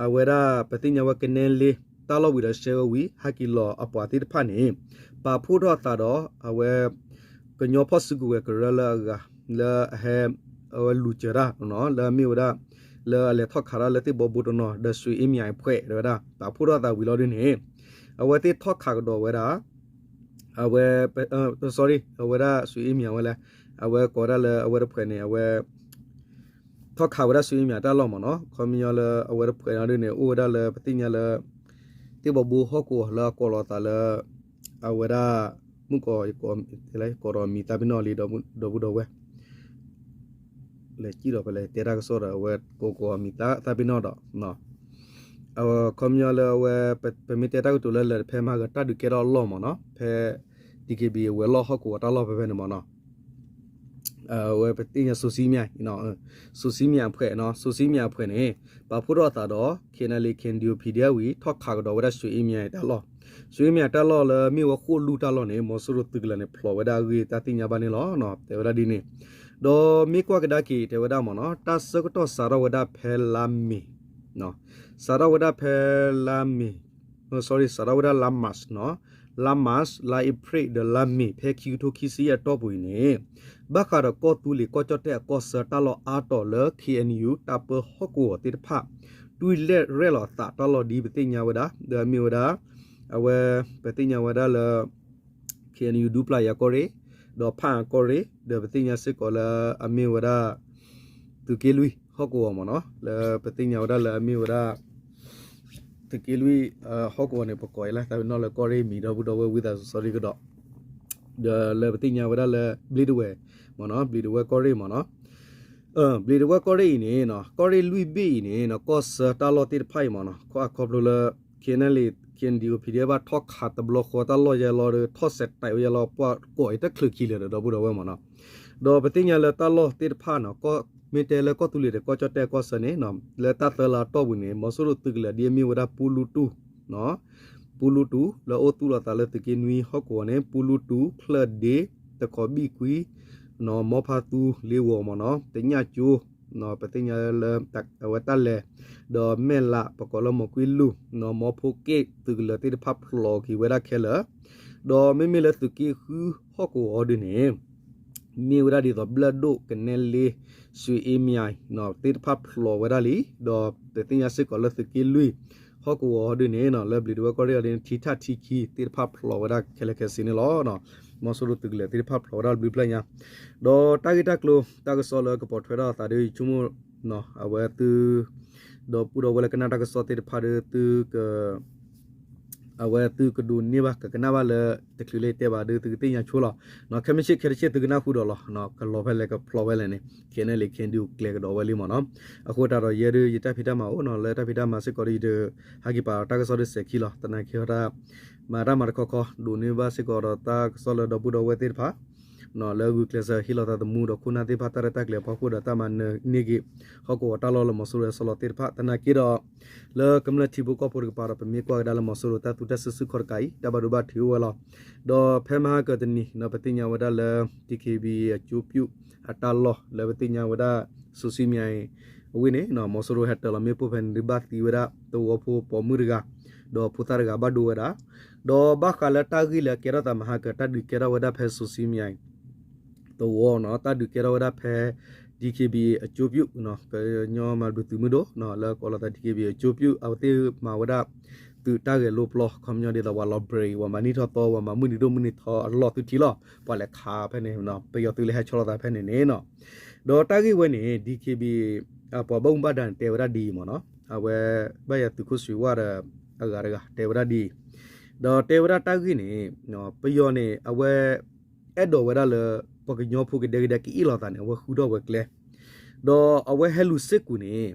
အဝဲဒၣ်ပသ့ၣ်ညါဝဲကနဲလ့ တၢ်လီၢ်ဝံၤဒီးရှဲဝဲဝံၤ ဟဲက့ၤလီၤအပှၤသ့ၣ်တဖၣ်န့ၣ် ပာ်ဖှိၣ်ထီၣ်အသးဒီး အဝဲ ကညီဖီၣ်စုကဝဲၤကရၢလၢအဂၤ လၢအဟဲ အဝဲလူၤစၢၤတၢ် လၢအမ့ၢ်ဝဲဒၣ် လၢအလဲၤထီၣ်ခးတၢ်လၢသ့ၣ်ဘီဘိတနီၤ ဒီးဆွေအေးမြင့်အဖှဲး တဲဝဲဒၣ် ပာ်ဖှိၣ်ထီၣ်အသးဝံၤလီၤဒ်န့ၣ် အဝဲသ့ၣ်ထီၣ်ခးကဒီးဝဲဒၣ် အဝဲ sorry အဝဲဒၣ်ဆွေအေးမြင့်ဝဲလဲၣ် အဝဲကိးဒၣ်လၢအဝဲတဖှဲးန့ၣ် အဝဲ ထီၣ်ခးဝဲဒၣ်ဆွေအေးမြင့်တၢ်လီၢ်မ့ၢ်နီၤ, ခီပညီလၢအဝဲတဖှဲးန့ၣ်ဒ်န့ၣ် အိၣ်ဝဲဒၣ်လၢပသ့ၣ်ညါလၢ သ့ၣ်ဘီဘိဟီၣ်ကဝီၤလၢအကိးလီၤသးလၢ အဝဲဒၣ် မုၣ်ကီး ကိးဒီးမံၤသးပ့ၤနီၣ်လံ ဒီပုၢ်ဒီဝဲၢ် လဲၤစံၣ်ဒီးဖဲလဲၣ် တဲတၢ်ကစီၣ်ဒီး အဝဲကိးကိးမံၤသးပ့ၤနီၣ်ဒီး ခီပညီလၢအဝဲ ပမ့ၢ်တဲတၢ်ကတိၤလၢလၢာ်ဖဲမၤကတၢ်ဒုးကဲထီၣ်အလီၢ်မ့ၢ်နီၤ, ဖဲ D K B A ဝဲၤလီၢ်ဟီၣ်ကဝီၤတၢ်လီၢ်ဖဲဖဲန့ၣ်မ့ၢ်နီၤ, အဝဲပသ့ၣ်ညါစိၤစံမၠၣ်, စိၤစံမၠၣ်အဖှဲးနီၤ, စိၤစံမၠၣ်အဖှဲးန့ၣ် ပာ်ဖှိၣ်ထီၣ်အသးဒီး K N L A K N D O P D F ဝံၤ ထီၣ်ခးကဒီးဝဲဒၣ်ဆွေအေးမြင့်တၢ်လီၢ်, ဆွေအေးမြင့်တၢ်လီၢ်လၢမ့ၢ်ဝဲဃိၣ်လူၢ်တၢ်လီၢ်န့ၣ် မီၤစိရိၤသုးကလၢၤန့ၣ် ဖျိးဝဲဒၣ်အဂ့ၢ်တၢ်သ့ၣ်ညါဘၣ်န့ၣ်လီၤ. တဲဝဲဒၣ်ဒ်န့ၣ်, ဒီးမ့ၢ်ကွၢ်ကဒါက့ၤတဲဝဲဒၣ်မ့ၢ်နီၤ, တၢ်ဆၢကတီၢ်စးထီၣ်ဝဲဒၣ်ဖဲလါမ့ၤ စးထီၣ်ဝဲဒၣ်ဖဲလါမ့ၤ, sorry စးထီၣ်ဝဲဒၣ်လါ March နီၤ, လါမၢ်ၡး, လါအ့ဖြ့ၣ် ဒီးလါမ့ၤ ဖဲခံကထိခံဆံယဲၢ်အတီၢ်ပူၤအံၤန့ၣ် ဘၣ်ဃးဒီးကီၢ်သူလ့ၤကီၢ်ကၠီၣ်တဲၣ်အကီၢ်ဆၢတၢ်လီၢ်အါတီၤလၢ KNU တၢ်ပၢဟီၣ်ကဝီၤသ့ၣ်တဖၣ် တွံၢ်လဲၢ်ရဲၣ်လီၤအသးတၢ်လီၢ်ဒ်ပသ့ၣ်ညါဝဲဒၣ် ဒီးအမ့ၢ်ဝဲဒၣ် အဝဲ ပသ့ၣ်ညါဝဲဒၣ်လၢ KNU ဒူပျၢ်ယၤကီၢ်ရ့ၣ်, ဒီးဖၣ်အၣ်ကီၢ်ရ့ၣ်, ဒီးပသ့ၣ်ညါစ့ၢ်ကီးလၢအမ့ၢ်ဝဲဒၣ် သုးက့လွံၢ်ဟီၣ်ကဝီၤမ့ၢ်နီၤ, လၢပသ့ၣ်ညါဝဲဒၣ်လၢအမ့ၢ်ဝဲဒၣ် သုးက့လွံၢ် ဟီၣ်ကဝီၤန့ၣ် ပကိးအံၤလၢသးပ့ၤနီၣ်လၢကီၢ်ရ့ၣ်မံၤဒီပုၢ်ဒီဝဲၢ်ဝံသးစူၤ sorry ကဒီး, ဒီးလၢပသ့ၣ်ညါဝဲဒၣ်လၢ ဘျံးတဝဲၢ်မ့ၢ်နီၤ, ဘျံးတဝဲၢ်ကီၢ်ရ့ၣ်မ့ၢ်နီၤ, ဘျံးတဝဲၢ်ကီၢ်ရ့ၣ်အံၤန့ၣ် ကီၢ်ရ့ၣ်လွံၢ်ဘ့ၣ်အံၤန့ၣ် ကီၢ်ဆၢတၢ်လီၢ်သ့ၣ်တဖၣ်အံၤမ့ၢ်နီၤ, ခီခီဖျိလၢ KNLA KNDO PDF ဘၣ်ထီၣ်ခးတဘျီဃီတၢ်လီၢ်ယဲလီၤဒီး ထီၣ်စဲးတဲာ်ဝဲယဲလီၤ ပှၤကိးအံၤတချုးခံလၢာ်ဒီး ဒီပုၢ်ဒီဝဲၢ်မ့ၢ်နီၤ, ဒီးပသ့ၣ်ညါလၢတၢ်လီၢ်သ့ၣ်တဖၣ်နီၤ, မ့ၢ်တဲလၢကီၢ်သူလ့ၤဒီးကီၢ်ကၠီၣ်တဲၣ်ကီၢ်ဆၢန့ၣ် လၢတၢ်သၢလါအတီၢ်ပူၤန့ၣ် မီၤစိရိၤသုးကလၢၤဒ်အမ့ၢ်ဝဲဒၣ်ပူလူတူၢ် ပူလူတူၢ် လၢအိၣ်သူၣ်လီၤသးလၢသုးက့နွံဟီၣ်ကဝီၤန့ၣ် ပူလူတူၢ် ချၢၣ်ဒ့ တခီဘံၣ်ကွံ မီဖါသူ လ့ဝီၤမ့ၢ်နီၤ, တညၣ်ကၠိ ပသ့ၣ်ညါလၢ အဝဲတၢ်လဲၤ ဒီးမဲၢ်လး ပကိးလၢမီၤကွံလူၢ် မီဖိက့ၣ် သုးကလၢၤသ့ၣ်တဖၣ်ဖျိးက့ၤဝဲဒၣ်ခဲလၢာ်, ဒီးမ့မ့ၢ်လၢသုးက့ဃုဟီၣ်ကဝီၤဒ်န့ၣ် မ့ၢ်ဝဲဒၣ်ဒ်သိးဘျၢၣ်ဒိၣ် ကနဲလ့ စူအ့မံၤ သ့ၣ်တဖၣ်ဖျိးဝဲဒၣ်လံ, ဒီးပသ့ၣ်ညါစ့ၢ်ကီးလၢသုးက့လွံၢ်ဟီၣ်ကဝီၤဒ်န့ၣ် လၢဘျံးတဝဲၢ်ကီၢ်ရ့ၣ်အီၤဒ်န့ၣ် ထံထၣ်ထံခံသ့ၣ်တဖၣ်ဖျိးဝဲဒၣ်ခဲလၢာ်ခဲဆ့န့ၣ်လီၤ. မီၤစိရိၤသုးကလၢၤသ့ၣ်တဖၣ်ဖျိးဝဲဒၣ်ဘျုးဖျၢၣ်ညါ, ဒီးတၢ်ဂ့ၢ်တၢ်ကျိၤတၢ်ကစီၣ်လၢကပိာ်ထွဲထီၣ်အသးဒီး ယဆိကမိၣ် အဝဲသု ဒီပုၢ်ဒီဝဲၢ်လၢကနၣ်တၢ်ကစီၣ်သ့ၣ်တဖၣ်ဒီး သုက အဝဲသုကဒိးန့ၢ်ဘၣ် ကကနၣ်ဘၣ်လၢတချုးလၢယတဲဘၣ်ဒီး သုကသ့ၣ်ညါဆိလီၤ. ခဲမုၢ်ဆ့ၣ်ခဲတဆ့ၣ်သုကနၢ်ဟူဒီးလီၤ. ကလီၤဖဲလဲၣ်ကဖျိးဖဲလဲၣ်န့ၣ် KNLA KNDO ကျဲၤကဒီးဝဲလံမ့ၢ်နီၤ. အဃိသတးဒီးယဲဒုး ယတၢ်ဖံးတၢ်မၤအိၣ်နီၤ လၢတၢ်ဖံးတၢ်မၤစ့ၢ်ကီးဒီး ယတဟးက့ၤပာ်တၢ်ကစီၣ်ဒုးစဲၤခံလီၤ. သနာ်က့ဟီတၢ် မၤတၢ်မၤတခီခီ ဒိးန့ၢ်ဘၣ်စ့ၢ်ကီးဒီးတၢ်ကစီၣ်လၢဒီပုၢ်ဒီဝဲၢ်သ့ၣ်တဖၣ် လၢဂုာ်ကျဲးစၢးဟ့ၣ်လီၤသးသမူဒီးခိၣ်နၢ်သ့ၣ်တဖၣ်တၢ်ရဲၣ်တၢ်ကျဲၤအဖီခိၣ်ဒီးတၢ်မၤနၢၤန့ၢ်က့ၤ ဟီၣ်ကဝီၤတၢ်လီၢ်လၢမီၤစိရိၤအစီလီၤသ့ၣ်တဖၣ် သနာ်က့ဒီး လၢကမျၢၢ်ထံဖိကီၢ်ဖိတကပၤဒီး ပမ့ၢ်ကွၢ်ကဒါလၢမီၤစိရိၤတၢ်သူတၢ်စုဆူၣ်ခီၣ်တကးအံၤ တၢ်ဘၣ်ဒိဘၣ်ထံးအိၣ်ဝဲလီၤ. ဒီးဖဲမဟါကတနံၤ ပသ့ၣ်ညါဝဲဒၣ်လၢ DKBA အကျိၤပြုအတၢ်လီၢ်လၢပသ့ၣ်ညါဝဲဒၣ် စိၤဆံမံၤအံၤ အဝဲန့ၣ် မီၤစိရိၤဟဲတၢၤလီၤမ့ၣ်ပိၢ်ဖဲန့ၣ်ဒုးဘၣ်သံဝဲဒၣ် သဝီဖိပိာ်မုၣ်တဂၤ ဒီးဖိသၣ်တဂၤဘၣ်ဒိဝဲဒၣ် ဒီးဘၣ်ဃးလၢတၢ်ဂ့ၢ်လၢအကဲထီၣ်သးမဟါက တၢ်ဒုးကဲထီၣ်ဝဲဒၣ်ဖဲစိၤဆံမံၤအံၤ သဝီနီၤ တၢ်ဒုးကဲထီၣ်ဝဲဒၣ်ဖဲ DKBA အကျိၤပြု ကညီမၤဘျုးသုးမုၢ်ဒိၣ် လၢကိးလီၤသး DKBA အကျိၤပြု အဝဲသ့ၣ်မၤဝဲဒၣ် သုးတၢ်ဂဲၤလိပျီ ခီပညီဒ်သိးပှၤလီၤ break ပှၤမၤနံၣ်ထီၣ်သီ ပှၤမၤမုၢ်နံၤဒိၣ်မုၢ်နံၤထီအလီၢ်သုထံလီၤ ပှၤလဲၤခးဖဲန့ၣ် ပယီၤသုးလၢဟဲဆီလီၤသးဖဲန့ၣ်န့ၣ်နီၤ ဒီးတၢ်ဂ့ၢ်ဝဲန့ၣ် DKBA ပှၤဘၣ်မူဘၣ်ဒါန့ၣ် တဲဝဲဒၣ်ဒ်အံၤမ့ၢ်နီၤ အဝဲ ဘၣ်ယၤသုးခိၣ်စွ့ၤဝၣ်ဒီး အဂၤတဂၤ တဲဝဲဒၣ်ဒ်အံၤ ဒီးတဲဝဲဒၣ်တၢ်ဂ့ၢ်န့ၣ် ပယီၤန့ၣ် အဝဲ အဲၣ်ဒိးဝဲဒၣ်လၢ ပှၤကညီဖိကဒဲကဒဲကအ့ၣ်လိာ်သးန့ၣ် အဝဲဃုထီၣ်ဝဲကျဲ ဒီးအဝဲဟဲလူၤစ့ၢ်ကီးန့ၣ်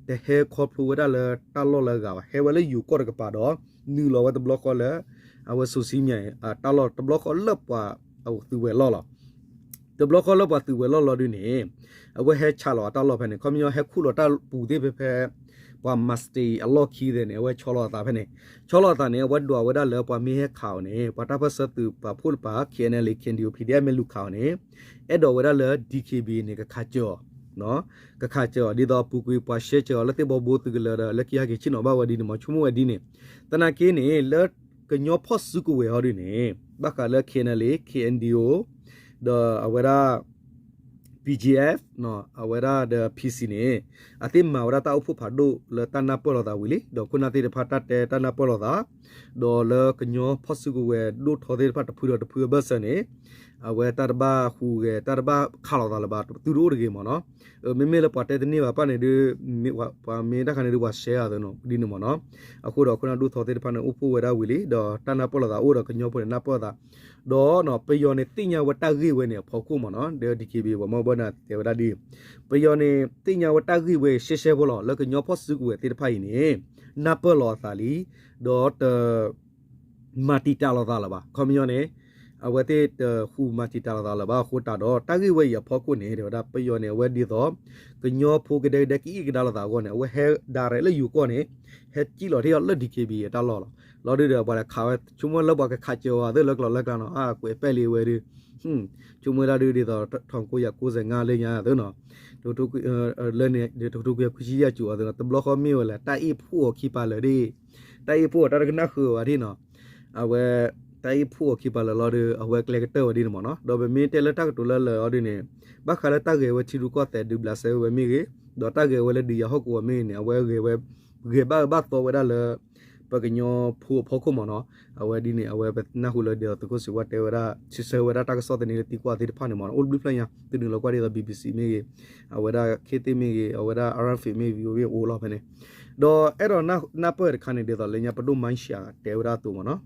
တဟဲခီဖျိဝဲဒၣ်လၢတၢ်လီၢ်လၢအဂၤဘၣ် ဟဲဝဲလၢယိၤကီၢ်တကပၤဒီး နုာ်လီၤဝဲတဘျီဃီလၢ အဝဲစိၤဆံမံၤအံၤ အတၢ်လီၢ်တဘျီဃီလၢပှၤ သုးဝဲၤလီၢ်လီၤ တဘျီဃီလၢပှၤသုးဝဲၤလီၢ်လီၤဒုးန့ၣ် အဝဲဟဲဆးလီၤအတၢ်လီၢ်ဖဲန့ၣ် ခီပညီဟဲခူၣ်လီၤတၢ်ပူၤသ့ၣ်ဖဲဖဲ ပှၤမၤစတ့အလီၢ်ခံသ့ၣ်န့ၣ် အဝဲဆီလီၤအသးဖဲန့ၣ် ဆီလီၤအသးန့ၣ် အဝဲဒွးဝဲဒၣ်လၢပှၤမ့ၢ်ဟဲခးအီၤန့ၣ် ပှၤတၢ်ပၢၢ်ဆၢသုးပာ်ဖှိၣ်တပၤ KNLA KNDO PDF မ့ၢ်လူၤခးအီၤန့ၣ် အဲၣ်ဒိးဝဲဒၣ်လၢ DKBA န့ၣ် ကခးစၢၤအီၤ ကခးစၢၤအီၤ ဒ်သိးအပူၤကွံာ်ပှၤရှဲစၢၤအီၤလၢသ့ၣ်ဘီဘိသုးကလၢၤဒီး လၢခံဟဲက့ၤဆ့ၣ်နီၤဘၣ်ဝဲဒ်န့ၣ်မ့ၢ် ဆိကမိၣ်ဝဲဒ်န့ၣ် သနာ်က့န့ၣ် လၢကညီဖီၣ်စုကဝဲၤဟီဒုးန့ၣ် ဘၣ်ဃးလၢ KNLA KNDO ဒီးအဝဲဒၣ် BGF အဝဲဒၣ်ဒီး PC န့ၣ် အသ့ၣ်မၤဝဲဒၣ်တၢ်အိၣ်ဖှိၣ်ဖးဒိၣ်လၢတၢ်နၢ်ပၢၢ်လိာ်သးဝံၤလံ ဒီးခိၣ်နၢ်သ့ၣ်တဖၣ်တၢ်တဲတၢ်နၢ်ပၢၢ်လိာ်သး ဒီးလၢကညီဖီၣ်စုကဝဲၤဒိၣ်ထီသ့ၣ်တဖၣ်တဖုဒီးတဖုအဘၢၣ်စၢၤန့ၣ် အဝဲတၢ်တဘၣ်ဟူးဂဲၤ တၢ်တဘၣ်ခးလိာ်သးလၢၤဘၣ် သုတအိၣ်တဂ့ၤမ့ၢ်နီၤ မ့မ့ၢ်လၢပှၤတဲတန့ၢ်ဘၣ်ပၣ်န့ၣ်ဒုး ပှၤမ့ၢ်တၢ်ခါန့ၣ်ဒုး ပှၤရှဲအသးနီၤ ဒ်န့ၣ်မ့ၢ်နီၤ အဃိဒီးခိၣ်နၢ်ဒိၣ်ထီသ့ၣ်တဖၣ်န့ၣ် အိၣ်ဖှိၣ်ဝဲဒၣ်ဝံၤလံ ဒီးတၢ်နၢ်ပၢၢ်လိာ်သးအိၣ်ဒီးကညီဖိန့ၣ်နၢ်ပၢၢ်လိာ်သး ဒီးပယီၤန့ၣ်သ့ၣ်ညါဝဲတၢ်ဂ့ၢ်ဝဲန့ၣ်အဖီခိၣ်မ့ၢ်နီၤ ဒီး DKBA ပှၤမ့ၢ်ဘၣ်နၤတဲဝဲဒၣ်ဒ် ပယီၤန့ၣ်သ့ၣ်ညါဝဲတၢ်ဂ့ၢ်ဝဲရှဲရှဲဖိလီၤ လၢကညီဖီၣ်စုကဝဲၤသ့ၣ်တဖၣ်အံၤန့ၣ် နၢ်ပၢၢ်လိာ်အသးလံ ဒီးတ မၤတံာ်တာ်လိာ်သးလၢၤဘၣ် ခီပညီန့ၣ် အဝဲသ့ၣ်တဃုမၤတံာ်တာ်လိာ်သးလၢၤဘၣ်အဃိသတးဒီး တၢ်ဂ့ၢ်ဝဲအံၤအဖီခိၣ်န့ၣ် တဲဝဲဒၣ်ပယီၤန့ၣ် အဝဲဒ်သိး ကညီဖိကဒဲကဒဲကအ့ၣ်ကဒါလိာ်သးအဂီၢ်န့ၣ် အဝဲဟဲ direct လၢယိၤကီၢ်န့ၣ် ဟဲစံၣ်လီၤထံၣ်အီၤလၢ DKBA အတၢ်လီၢ်လီၤ လီၤဒုးဒီးပှၤလဲၤခးဝဲ ဆိကမိၣ်လၢပှၤကခးစၢၤအီၤသ့ၣ်လၢကျိၤလၢကျါနီၤ အကွဲးပဲာ်လံဝဲဒုး ဆိကမိၣ်ဝဲဒၣ်ဒုးဒ်သိး ထီၣ်ကိယၤကိးစဲးငါလၢညါသ့ၣ်နီၤ လၢန့ၣ် တကထိခွံကယၤခွံဆံယဲၢ်ကၠိၤအီၤသ့ၣ်နီၤ တဘျီဃီမ့ၢ်ဝဲလဲၣ် တၢ်အ့ၣ်ဖှိၣ်အီၤခံပၤလၢာ်ဒ် တၢ်အ့ၣ်ဖှိၣ်အီၤတၢ်တကနၣ်ဃုာ်ဘၣ်ဒ်နီၤ အဝဲ တၢ်အ့ၣ်ဖှိၣ်အီၤခံပၤလၢာ်လီၤဒီး အဝဲကျဲကတၢၢ်ဝဲဒ်န့ၣ်မ့ၢ်နီၤ. ဒီးပမ့ၢ်တဲလၢတၢ်ကတိၤလၢလၢာ်အီၤဒ်န့ၣ် ဘၣ်ဃးလၢတၢ်ဂဲၤဝဲထံရူၢ်ကီၢ်သဲးဒုးဘျးစဲဝဲမ့ၢ်ဂ့ၤ, ဒီးတၢ်ဂဲၤဝဲလၢဒုးယၤဟီၣ်ကဝီၤမ့ၢ်ဂ့ၤန့ၣ် အဝဲဂဲၤဝဲ ဂဲၤဘၣ်အၢဘၣ်သီဝဲဒၣ်လၢ ပှၤကညီဖိအဖီခိၣ်မ့ၢ်နီၤ. အဝဲဒ်န့ၣ် အဝဲပနၢ်ဟူလၢဒ်သိးသုးခိၣ်စံးဝဲတဲဝဲဒၣ် စံးဆၢဝဲဒၣ်တၢ်ကစီၣ်သန့လၢသံကွၢ်သ့ၣ်တဖၣ်န့ၣ်မ့ၢ်နီၤ အိၣ်တဘျုးဖျၢၣ်ညါ သုနုာ်လီၤကွၢ်ဒ်သိး BBC မ့ၢ်ဂ့ၤ, အဝဲဒၣ်ခ့သ့ၣ်မ့ၢ်ဂ့ၤ, အဝဲဒၣ် RFA မ့ၢ်ဂ့ၤ အိၣ်လီၤဖဲန့ၣ်. ဒီးအဲၣ်ဒိးနၢ်ပၢၢ်တခါန့ၣ် ဒ်သိးလၢညါပဒိၣ်မၤရှးတဲဝဲဒၣ်အသိးမ့ၢ်နီၤ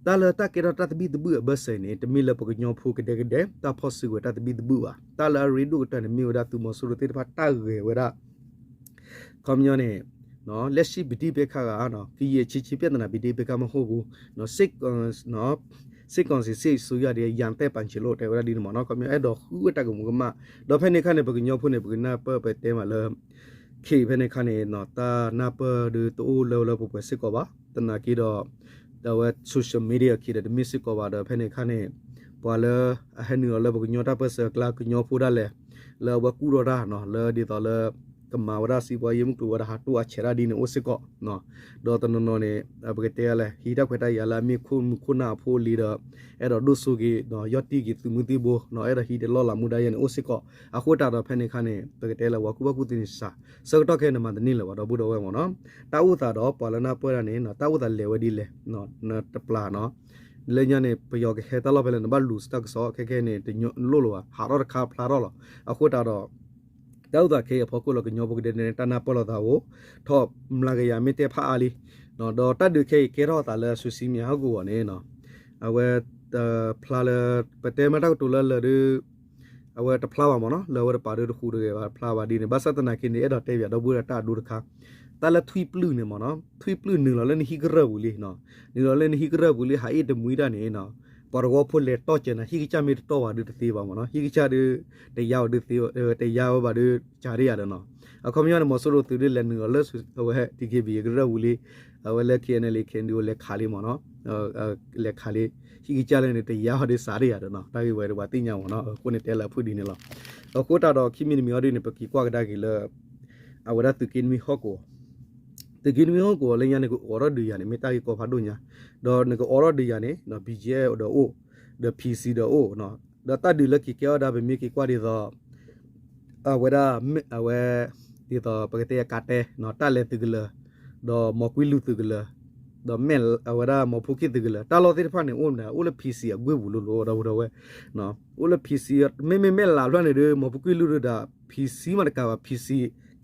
တၢ်လၢတၢ်ကဲထီၣ်တၢ်သဘံၣ်သဘုၣ်အဘၢၣ်စၢၤန့ၣ် တမ့ၢ်လၢပှၤကညီဖိကဒဲကဒဲ တၢ်ဖီၣ်စုကဝဲၤတၢ်သဘံၣ်သဘုၣ်ဘၣ်. တၢ်လၢအရ့ဒိၣ်ကတၢၢ်န့ၣ် မ့ၢ်ဝဲဒၣ်သုးမီၤစိရိၤသ့ၣ်တဖၣ်တၢ်ဂဲၤဝဲဒၣ် ခီပညီန့ၣ် လက်ရှိ ပဋိပက္ခက ကရင်အချင်းချင်းပြဿနာ ပဋိပက္ခမဟုတ်ဘူး, စစ်ကောင်စီ စစ်အစိုးရ ရန်တပ် ပန်ချီလို့ တဲဝဲဒၣ်ဒ်န့ၣ်မ့ၢ်နီၤ. ခီပညီအဲၣ်ဒိးဃုဝဲတၢ်ကမူၤကမၣ် ဒီးဖဲန့ၣ်အခါန့ၣ် ပှၤကညီဖိန့ၣ် ပကနၢ်ပၢၢ်ပတဲမးလၢ ခ့ဖဲန့ၣ်အခါန့ၣ် တၢ်နၢ်ပၢၢ်ဒီးတအိၣ်လၢလၢပှဲၤပှဲၤစ့ၢ်ကီးဘၣ်. သနာ်က့ဒီး အဝဲ social media အခံဒီးတမ့ၢ်စ့ၢ်ကီးဘၣ်ဒီး ဖဲန့ၣ်အခါန့ၣ် ပှၤလၢအဟဲနုာ်လီၤလၢပှၤကညီတၢ်ပၢၢ်ဆၢအကျါ ကညီဖိဒၣ်လဲာ် လၢအဝဲကူၣ်ထီၣ်တၢ်နီၤ လၢဒ်သိးလၢ ကမၤဝဲဒၣ် စီးပွားရေး မုၢ်ကျိၤဝဲဒၣ်ဟးတိၢ်အဆဲးတၢ်ဒ်န့ၣ်အိၣ်စ့ၢ်ကီး ဒီးတနီၤနီၤန့ၣ် ပကတဲလဲၣ် ဟံးတၢ်ခွဲးတၢ်ယာ်လၢအမ့ၢ်ခိၣ်မုၢ်ခိၣ်နၢ်အဖိအလံၤဒီး အဲၣ်ဒိးဒိၣ်စိက့ၤ ဒီးယီၢ်တံၢ်က့ၤသုးမုၢ်သံၣ်ဘိ အဲၣ်ဒိးဟံးတလီၢ်လၤမူဒါယဲန့ၣ်အိၣ်စ့ၢ်ကီး. အဃိသတးဒီးဖဲန့ၣ်အခါန့ၣ် ပကတဲလၢပှၤကူၣ်ဘၣ်ကူၣ်သ့န့ၣ်စှၤ ဆၢကတီၢ်ခဲအံၤန့ၣ်မၤတန့ၢ်လၢၤဘၣ် ဒီပုၢ်ဒီဝဲၢ်မ့ၢ်နီၤ. တၢ်အိၣ်သးဒီးပှၤလၢနၢ်ပၢၢ်တၢ်န့ၣ် တၢ်အိၣ်သးလဲၤဝဲဒ်လဲၣ် တပျၢ်နီၤ လၢညါန့ၣ် ပယီၤကဟဲတၢ်လီၢ်ဖဲလဲၣ် နဘၣ်လူၤတၢ်ကစီၣ် ခဲခဲန့ၣ် တလိၣ်လၢၤဘၣ် ဟးထီၣ်တခါဖျါထီၣ်လီၤ. အဃိသတးဒီး တၢ်အိၣ်သးခဲအံၤအဖီခိၣ်လၢကညီဖိကဒဲကဒဲန့ၣ် တၢ်နၢ်ပၢၢ်လိာ်သးအိၣ် ထီၣ်မျးကယၤမ့ၢ်တဲဖးအါလံ ဒီးတၢ်ဒုးခဲအံၤကဲထီၣ်အသးလၢ social media ဟီၣ်ကဝီၤန့ၣ် အဝဲ ဖျါလၢ ပတဲမ့ၢ်တၢ်ကတိၤလၢလၢာ်ဒီး အဝဲတဖျါဘၣ်မ့ၢ်နီၤ လၢအဝဲတပာ်ဒီးတဃူးတဂဲၤဘၣ် တဖျါဘၣ်ဒ်န့ၣ် ဘၣ်ဆၣ်သနာ်က့န့ၣ် အဲၣ်ဒိးတဲပၠးဒီပုၢ်ဒီဝဲၢ်တၢ်အဒိတခါ တၢ်လၢထွံၣ်ပျုၢ်န့ၣ်မ့ၢ်နီၤ ထွံၣ်ပျုၢ်နုာ်လီၤလၢနဟံၣ်ကရၢၢ်ပူၤလံ နုာ်လီၤလၢနဟံၣ်ကရၢၢ်ပူၤလံ ဟးအ့ၣ်တမှံတၢ်န့ၣ် ပှၤတဝီဖိလဲၤတီၢ်စၢၤနၤ ဟံၣ်ကစၢ်မ့ၢ်တတီၢ်ဘၣ်ဒီးတသ့ဘၣ်မ့ၢ်နီၤ ဟံၣ်ကစၢ်ဒီး တယါဝဲဒုးသ့ တယါဝဲဘၣ်ဒီး ကးဒံးယၤဒီးနီၤ အခီပညီန့ၣ် မီၤစိရိၤသုးဒုးလဲၤနုာ်လီၤလၢ အဝဲ DKBA ကရၢၢ်ပူၤလံ အဝဲလၢ KNLA KNDO လဲၤခးလံမ့ၢ်နီၤ လဲၤခးလံ ဟံၣ်ကစၢ်လၢန့ၣ် တယါဝဲဒီးစးဒံးယၤဒီးနီၤ တၢ်ဂ့ၢ်ဝဲဒီးပှၤသ့ၣ်ညါမ့ၢ်နီၤ အဃိန့ၣ်တဲလၢအဖုၣ်ဒ်န့ၣ်လီၤ. အဃိသတးဒီးခံမံၤတမံၤအီၤဒ်န့ၣ် ပက့ၤကွၢ်ကဒါက့ၤလၢ အဝဲဒၣ်သုးက့နွံဟီၣ်ကဝီၤ သုးက့နွံဟီၣ်ကဝီၤလၢညါန့ၣ် ကအိးထီၣ်ဒုးယၤန့ၣ် မ့ၢ်တၢ်ဂ့ၢ်ကီဖးဒိၣ်ညါ ဒီးနကအိးထီၣ်ဒုးယၤန့ၣ် BGF ဒီးအိၣ် ဒီး PC ဒီးအိၣ် ဒီးတၢ်ဒုးလၢက့ၤကဲထီၣ်ဒၣ် ပမ့ၢ်က့ၤကွၢ်ဒ်သိး အဝဲဒၣ် အဝဲ ဒ်သိးပကတဲအကးတဲ တၢ်လဲၤသုးကလၢၤ ဒီးမီၤကွံလူၤသုးကလၢၤ ဒီးမဲၣ် အဝဲဒၣ်မီၤဖိခံသုးကလၢၤ တၢ်လီၢ်သ့ၣ်တဖၣ်န့ၣ် အိၣ်မနုၤ အိၣ်လၢ PC အကွံာ်ပူၤလိၤလိၤ ဒီပုၢ်ဒီဝဲၢ် အိၣ်လၢ PC မ့မ့ၢ်မဲၣ်လးဖျၢၣ်န့ၣ်ဒီး မီၤဖိခွံလူၤဒီး PC မတကးဘၣ် PC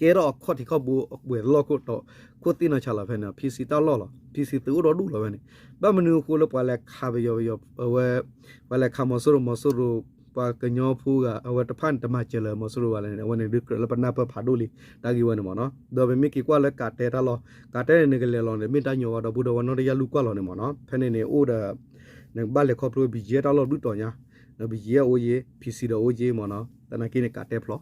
ကဲထီၣ်အခီၣ်ထံးခီၣ်ဘိ အကွဲၤလီၢ်ခိၣ်တီ ခိၣ်သ့ၣ်နီၤဆးလီၤဖဲန့ၣ် PC တၢ်လီၢ်လီၤ PC သုးအိၣ်ဒီဒူၣ်လီၤဖဲန့ၣ် ဘၣ်မနုၤအဃိလၢပှၤလဲၤခးပယီၤပယီၤ အဝဲ ပှၤလဲၤခးမီၤစိရိၤမီၤစိရိၤ ပှၤကညီဖိဂၤ အဝဲတဖၣ်န့ၣ် တမၤစၢၤလၢၤမီၤစိရိၤဘၣ်လဲၣ်န့ၣ် အဝဲန့ၣ်ဒုးကြၢးလၢပနၢ်ပၢၢ်ဖးဒိၣ်လံ တၢ်ဂ့ၢ်ဝဲန့ၣ်မ့ၢ်နီၤ ဒီးပမ့ၢ်က့ၤကွၢ်လၢကးတဲတၢ်လီၢ် ကးတဲန့ၣ် နကလဲၤလီၤန့ၣ် မ့ၢ်တၢ်ညီဘၣ် ဒီပုၢ်ဒီဝဲၢ်နီၢ်တယၢ်လူၤကွၢ်လီၤန့ၣ်မ့ၢ်နီၤ ဖဲန့ၣ်န့ၣ် အိၣ်ဒီး နကဘၣ်လဲၤခီဖျိ BGF တၢ်လီၢ်ဘျုးတီၤညါ ဒီး BGF အိၣ်ယ့ၤ PC ဒီးအိၣ်ယ့ၤမ့ၢ်နီၤ သနာ်က့န့ၣ် ကးတဲဖျိ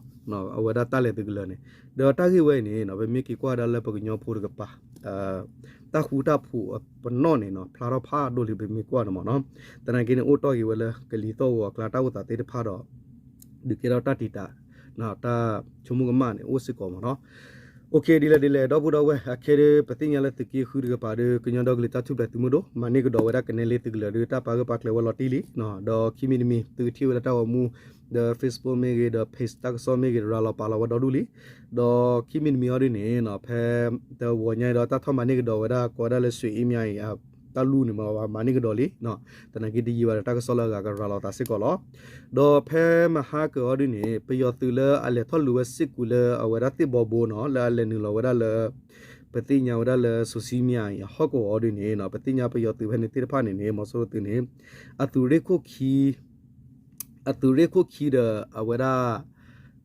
အဝဲဒၣ်တၢ်လဲၤသုးကလၢၤန့ၣ် ဒီးတၢ်ဂ့ၢ်ဝဲအံၤန့ၣ် ပမ့ၢ်က့ၤကွၢ်ဒၣ်လၢပကညီဖိတကပၤ တၢ်ဃူတၢ်ဖိးအပနီၣ်န့ၣ်နီၤ ဖျါထီၣ်ဖးဒိၣ်လံ ပမ့ၢ်ကွၢ်န့ၣ်မ့ၢ်နီၤ သနာ်က့န့ၣ် အိၣ်တီၢ်က့ၤဝဲလၢကလံၤသီၣ်ဂီၤအကျါ တၢ်အိၣ်သးသ့ၣ်တဖၣ်ဒီး ဒုးကဲထီၣ်တၢ်တံာ်တာ် တၢ်ဆိကမိၣ်ကမၣ်န့ၣ် အိၣ်စ့ၢ်ကီးမ့ၢ်နီၤ OK ဒ်လဲၣ်ဒ်လဲၣ် ဒီပုၢ်ဒီဝဲၢ် အခဲဒ်ပသ့ၣ်ညါလၢသုးက့ဃုတကပၤဒီး ကညီဒီကလုာ်တၢ်ထူၣ်ဖျဲးသုးမုၢ်ဒိၣ် မၤန့ၢ်ကဒီးဝဲဒၣ်ကနဲလ့သုးကလၢၤဒီး တၢ်ပာ်ဂၢၢ်ပာ်ကျၢၤဝဲလီၤတံၢ်လံ ဒီးခံမံၤတမံၤ သုကထံၣ်ဝဲလၢတၢ်ဂီၤမူ ဒီး Facebook မ့ၢ်ဂ့ၤ ဒီး page တၢ်ကစီၣ်မ့ၢ်ဂ့ၤ ရၤလီၤပာ်လီၤဝဲဒီဒူၣ်လံ ဒီးခံမံၤတမံၤအီၤဒ်န့ၣ် ဖဲတဝီၤညါအံၤဒီး တၢ်ထီၣ်မၤန့ၢ်ကဒီးဝဲဒၣ် ကိးဝဲဒၣ်လၢ ဆွေအေးမြ အံၤ တၢ်လူန့ၣ်မ့ၢ် မၤန့ၢ်ကဒီးလံ သနာ်က့တယံာ်ဘၣ်ဒီး တၢ်ကစီၣ်လၢအဂၤကရၤလီၤသးစ့ၢ်ကီးလီၤ. ဒီးဖဲမဟါကၢၤအီၤဒ်န့ၣ် ပယီၤသုးလၢအလဲၤထီၣ်လူၤဝဲစ့ၢ်ကီးလၢအဝဲဒၣ်သ့ၣ်ဘီဘိနီၤ လၢအလဲၤနုာ်လီၤဝဲဒၣ်လၢ ပသ့ၣ်ညါဝဲဒၣ်လၢ ဆွေအေးမြ အံၤ အဟီၣ်ကဝီၤအီၤဒ်န့ၣ် ပသ့ၣ်ညါပယီၤသုးဖဲန့ၣ်သ့ၣ်တဖၣ်န့ၣ်န့ၣ် မီၤစိရိၤသုးန့ၣ် အသုးရ့ၣ်ခိၣ်ခံ အသုးရ့ၣ်ခိၣ်ခံဒီးအဝဲဒၣ်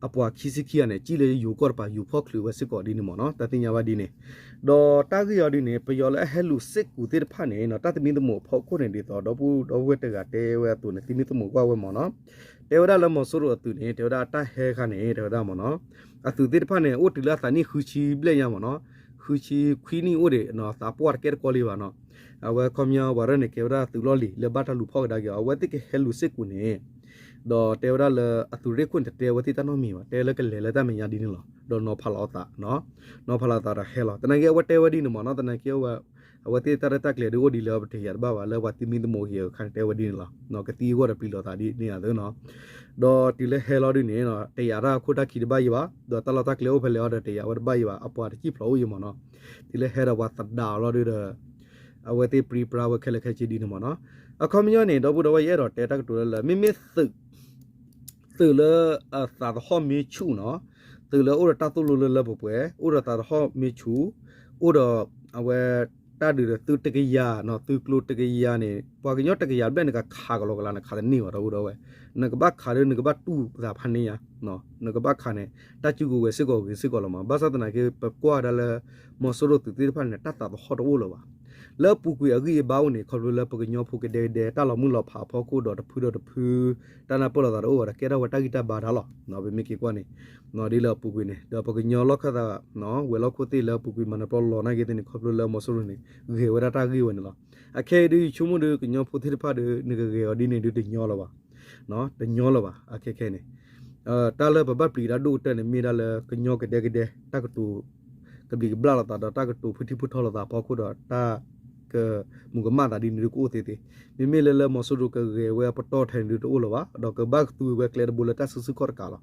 အပှၤခံဆံခံဂၤန့ၣ် ကံၣ်လၢယိၤကီၢ်တပၤ ယူၤဖီၣ်ချုးဝဲစ့ၢ်ကီးဒ်န့ၣ်မ့ၢ်နီၤ တၢ်သ့ၣ်ညါဘၣ်ဒ်န့ၣ် ဒီးတၢ်ဂ့ၢ်အီၤဒ်န့ၣ် ပယီၤလၢအဟဲလူၤစ့ၢ်ကီးသ့ၣ်တဖၣ်န့ၣ် တၢ်သမံသမိးအဖီခိၣ်န့ၣ် ဒ်သိးဒီပုၢ်ဒီဝဲၢ်တဂၤတဲဝဲအသိးန့ၣ် သမံသမိးကွၢ်ဝဲမ့ၢ်နီၤ တဲဝဲဒၣ်လၢမီၤစိရိၤအသုးန့ၣ် တဲဝဲဒၣ်အတၢ်ဟဲခါန့ၣ် တဲဝဲဒၣ်မ့ၢ်နီၤ အသုးသ့ၣ်တဖၣ်န့ၣ် အိၣ်တုၤလၢအသးနံၣ်ဃုဆံဘျဲၣ်ညါမ့ၢ်နီၤ ဃုဆံခွံနံၣ်အိၣ်ဒံး သးပှၢ်တကဲတကီလံဘၣ်နီၤ အဝဲခီပညီပှၤရဲၣ်န့ၣ် ကဲဝဲဒၣ်သုးလီၢ်လံၤ လၢဘၣ်တၢ်လူၤဖီၣ်ကဒါက့ၤအီၤ အဝဲသ့ၣ်ကဟဲလူၤစ့ၢ်ကီးန့ၣ် ဒီးတဲဝဲဒၣ်လၢအသုးရ့ၣ်ခိၣ်န့ၣ် တတဲဝဲသ့ၣ်တၢ်နီတမံၤဘၣ် တဲလၢကလဲၤလၢတၢ်မဲာ်ညါဒ်န့ၣ်လီၤ ဒီးနီၤဖးလီၤအသး နီၤဖးလီၤအသးဒီးဟဲလီၤ သနာ်က့အဝဲတဲဝဲဒ်န့ၣ်မ့ၢ်နီၤ သနာ်က့အဝဲ အဝဲသ့ၣ်တၢ်ရဲၣ်တၢ်ကျဲၤဒုးအိၣ်ဒ်လဲၣ် ပတယၤတဘၣ်ဘၣ် လၢပှၤသုးမံသမိးဟံၣ်အခါန့ၣ် တဲဝဲဒ်န့ၣ်လီၤ. ကသံအဂီၢ်ဒီးပျံၤလိာ်သးဒ်န့ၣ်အသိးနီၤ. ဒီးတုၤလၢဟဲလီၤဒုးန့ၣ် တယာ်တၢ်အခိၣ်တၢ်ခံတဘၣ်ယံၤဘၣ်, ဒီးတၢ်လီၢ်တၢ်ကျဲအိၣ်ဖဲလဲၣ်အီၤဒီးတယာ်ဝဲတဘၣ်ယံၤဘၣ်, အပှၤတစံၣ်ဖျိးအိၣ်ယံၤမ့ၢ်နီၤ. တုၤလၢဟဲဒီးပှၤသဒါအီၤလီၤဒုးဒီး အဝဲသ့ၣ်ပြံပြါဝဲခဲလၢာ်ခဲဆ့ဒ်န့ၣ်မ့ၢ်နီၤ. အခီပညီန့ၣ် ဒီပုၢ်ဒီဝဲၢ် ယအဲၣ်ဒိးတဲတၢ်ကတိၤလၢလၢ မ့မ့ၢ်သုး သုးလၢအသးသဟီၣ်မ့ၢ်ဆူၣ်နီၤ, သုးလၢအိၣ်ဒီးတၢ်သိၣ်လိလၢလၢပှဲၤပှဲၤ အိၣ်ဒီးသးသဟီၣ်မ့ၢ်ဆူၣ်, အိၣ်ဒီးအဝဲ တၢ်ဒုးဒီးသုးတကယၤနီၤ, သုးကျိၤတကယၤန့ၣ် ပှၤကညီတကယၤဘျဲၣ်န့ၣ် ကခးကလီကလီ နခးတန့ၢ်ဘၣ် ဒီပုၢ်ဒီဝဲၢ်. နကဘၣ်ခးဒီး နကဘၣ်တူၢ်သးဖးန့ၢ်ယၤ, နကဘၣ်ခးန့ၣ် တၢ်စုကဝဲၤစ့ၢ်ကီးဂ့ၤစ့ၢ်ကီးလီၤမး. ဘၣ်ဆၣ်သနာ်က့ ပကွၢ်ဝဲဒၣ်လၢ မီၤစိရိၤသုးသ့ၣ်တဖၣ်န့ၣ် တၢ်သးသဟီၣ်တအိၣ်လၢၤဘၣ်. လၢအပူၤကွံာ်အဂံၢ်အဘါအိၣ်န့ၣ် ခီဖျိလၢပကညီဖိကဒဲကဒဲ တၢ်လီၤမုၢ်လီၤဖးအဖီခိၣ်ဒီးတဖုဒီးတဖု တၢ်နၢ်ပၢၢ်လိာ်သးတအိၣ်ဘၣ်ဒီး ကဲထီၣ်ဝဲတၢ်ဂံၢ်တၢ်ဘါတၢ်လီၤ. ပမ့ၢ်က့ၤကွၢ်န့ၣ် ဒ်လၢအပူၤကွံာ်န့ၣ် ဒီးပကညီလီၢ်ခၢၣ်သး ဝဲၤလီၢ်ခိၣ်သ့ၣ်လၢအပူၤကွံာ်မၤနၢၤပျီလီၤနာ်က့သ့ၣ်န့ၣ် ခီဖျိလၢမီၤစိရိၤန့ၣ် ဂဲၤဝဲဒၣ်တၢ်ဂ့ၢ်ဝဲန့ၣ်လီၤ. အခဲအံၤဒုး ယဆိကမိၣ်ဒီး ကညီဖိသ့ၣ်တဖၣ်ဒီး နကဂဲၤအီၤဒ်န့ၣ်ဒုးတညီလၢၤဘၣ် တညီလၢၤဘၣ်. အခဲခဲန့ၣ် တၢ်လၢပဘၣ်ပျံၤတၢ်ဒိၣ်ကတၢၢ်န့ၣ် မ့ၢ်ဒၣ်လၢကညီကဒဲကဒဲ တၢ်ကတိၤ ကဘျံးကဘျၣ်လိာ်သးဒီး တၢ်ကတိၤဖုထံဖုထီလိာ်သးအဖီခိၣ်ဒီး တၢ်ကမူၤကမၣ်သးဒ်န့ၣ်ဒုးကအိၣ်သ့သ့. မ့မ့ၢ်လၢလၢမီၤစိရိၤကဂဲၤဝဲအပတီၢ်ထဲန့ၣ်ဒုးတအိၣ်လၢၤဘၣ်, ဒီးကဘၣ်သူဝဲကျဲတဘိလၢတၢ်စုဆူၣ်ခီၣ်တကးလီၤ.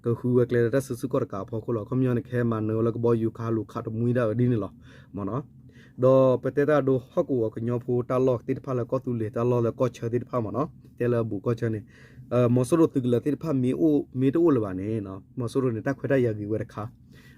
ကဃုဝဲကျဲလၢတၢ်စုဆူၣ်ခီၣ်တကးအဖီခိၣ်လီၤ. အခီပညီန့ၣ် ကဟဲမၤနၢၤဝဲလၢကဘီယူၤခးလိာ်ခးတမှံဒၣ်ဝဲဒ်န့ၣ်လီၤ မ့ၢ်နီၤ. ဒီးပတဲတၢ်ဒိဟီၣ်ကဝီၤကညီဖိတၢ်လီၢ်သ့ၣ်တဖၣ်လၢကီၢ်သူလ့ၤတၢ်လီၢ်လၢကီၢ်ဆၢသ့ၣ်တဖၣ်မ့ၢ်နီၤ, တဲလၢအဘူးကီၢ်ဆၢန့ၣ် မီၤစိရိၤသုးကလၢၤသ့ၣ်တဖၣ်မ့ၢ်အိၣ်မ့ၢ်တအိၣ်လၢၤဘၣ်န့ၣ် မီၤစိရိၤန့ၣ် တၢ်ခွဲးတၢ်ယာ်ဂ့ၤဝဲတခါ,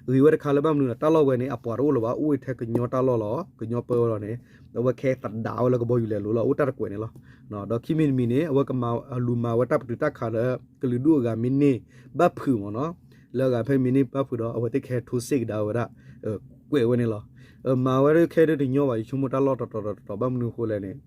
ဂ့ၤဝဲတခါလၢဘၣ်မနုၤလဲၣ် တၢ်လီၢ်ဝဲန့ၣ် အပှၤတအိၣ်လၢၤဘၣ် အိၣ်ထဲကညီတၢ်လီၢ်လီၤ. ကညီပၢဝဲလီၤန့ၣ် အဝဲခဲသဒါဝဲလၢကဘီယူၤလဲၤလိၤလီၤ အိၣ်တၢ်တကွဲးန့ၣ်လီၤ. ဒီးခံမံၤတမံၤန့ၣ် အဝဲကမၤအလူၤမၤဝဲတၢ်ပတုာ်တၢ်ခးလၢ ကလုာ်ဒူၣ်အဂၤမ့ၢ်န့ၢ်ဘၣ်ဖုးမ့ၢ်နီၤ, လၢအဂၤဖဲမ့ၢ်န့ၢ်ဘၣ်ဖုးဒီး အဝဲသ့ၣ်ကဟဲထိစ့ၣ်ကဒါဝဲဒၣ် ကွဲးဝဲန့ၣ်လီၤ. မၤဝဲဒၣ်ခဲဒၣ်တညီဘၣ် ယဆိကမိၣ်တၢ်လီၢ်တတီၤတတီၤ ဘၣ်မနုၤအဃိလဲၣ်န့ၣ်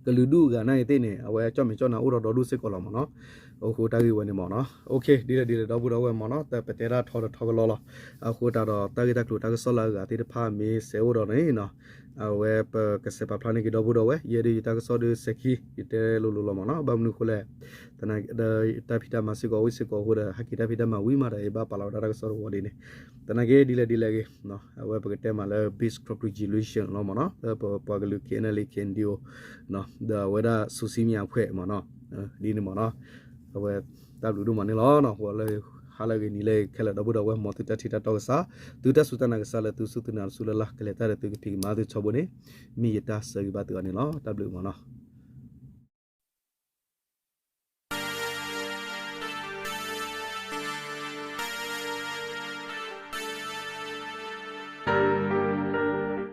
ကလုာ်ဒူၣ်အဂၤနာ်က့သ့ၣ်န့ၣ် အဝဲကၠီၣ်မဲာ်ကၠီၣ်နါအိၣ်ဒီးဒီဒူၣ်စ့ၢ်ကီးလီၤမ့ၢ်နီၤ. အဃိတၢ်ဂ့ၢ်ဝဲန့ၣ်မ့ၢ်နီၤ. ဒ်လဲၣ်ဒ်လဲၣ် ဒီပုၢ်ဒီဝဲၢ်မ့ၢ်နီၤ ပတဲတၢ်ထီဒီးထီကလီလီၤ. အဃိသတးဒီး တၢ်ဂ့ၢ်တၢ်ကျိၤတၢ်ကစီၣ်လၢအဂၤသ့ၣ်တဖၣ်မ့ၢ်စဲးအိၣ်ဒီးန့ၣ် အဝဲပကစဲးပာ်ဖျါန့ၢ်က့ၤဒီပုၢ်ဒီဝဲၢ် ယဲဒၣ်ယတၢ်ကစီၣ်ဒုးစဲးခံ ယတဲလိၤလိၤလီၤမ့ၢ်နီၤ. ဘၣ်မနုၤအဃိလဲၣ် တၢ်ဖံးတၢ်မၤစ့ၢ်ကီးအိၣ်စ့ၢ်ကီးအဃိဒီး ဟဲက့ၤတၢ်ဖံးတၢ်မၤဝံၤမးဒီး ယဘၣ်ပာ်လီၤဝဲဒၣ်တၢ်ကစီၣ်တဝီဒ်န့ၣ်. သနာ်က့ဒ်လဲၣ်ဒ်လဲၣ်ဂ့ၤ အဝဲပကတဲမးလၢ base crop graduation လီၤမ့ၢ်နီၤ လၢပပှၤကလုာ် K N L A K N D O ဒီးအဝဲဒၣ် စူစံမံယၤခွဲးမ့ၢ်နီၤ ဒ်န့ၣ်မ့ၢ်နီၤ. အဝဲတၢ်ဘျုးဒိၣ်မးန့ၣ်လီၤ. ဟါလၢအဂ့ၤနံၤလၢအဂ့ၤ ခဲလၢာ်ဒီပုၢ်ဒီဝဲၢ် မ်သုတၢ်ထံၣ်တၢ်တီကစၢ်, သုတၢ်စူၢ်တၢ်နာ်ကစၢ်လၢသုစူၢ်သုနာ်တစူၢ်လၢ်လၢ် ကလဲၤတၢ်ဒီးသုကဖံးကမၤသုထီဘိန့ၣ် မ့ၢ်ယတၢ်ဆၢဂ့ၤဘၣ်သုအီၤန့ၣ်လီၤ. တၢ်ဘျုးမ့ၢ်နီၤ.